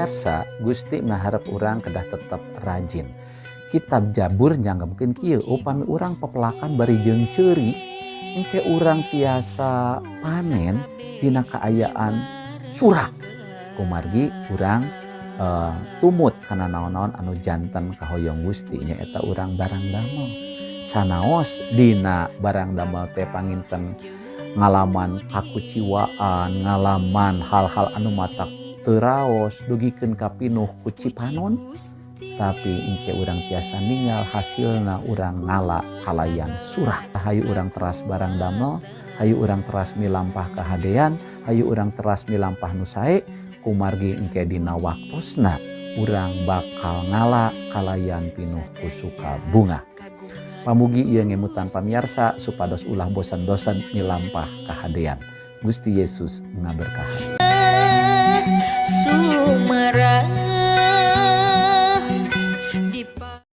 Pamiarsa, Gusti miharep urang kedah tetep rajin. Kitab Jabur nyanggepkeun kieu, upami urang pepelakan bari jeung ceuri, engke urang tiasa panen dina kaayaan surak. Kumargi urang tumut kana naon-naon anu janten kahoyong Gusti, nyaeta urang barang damel. Sanaos dina barang damel teh panginten ngalaman kakuciwaan, ngalaman hal-hal anu matak teu raos dugikeun ka pinuh ku cipanon, tapi engke urang tiasa ninggal hasilna urang ngala kalayan surak. Hayu urang teras barang damel, hayu urang teras milampah kahadean, hayu urang teras milampah nu sae, kumargi engke dina waktosna urang bakal ngala kalayan pinuh ku suka bunga. Pamugi ieu ngemutan pamiarsa supados ulah bosan-bosan milampah kahadean. Gusti Yesus ngaberkahan.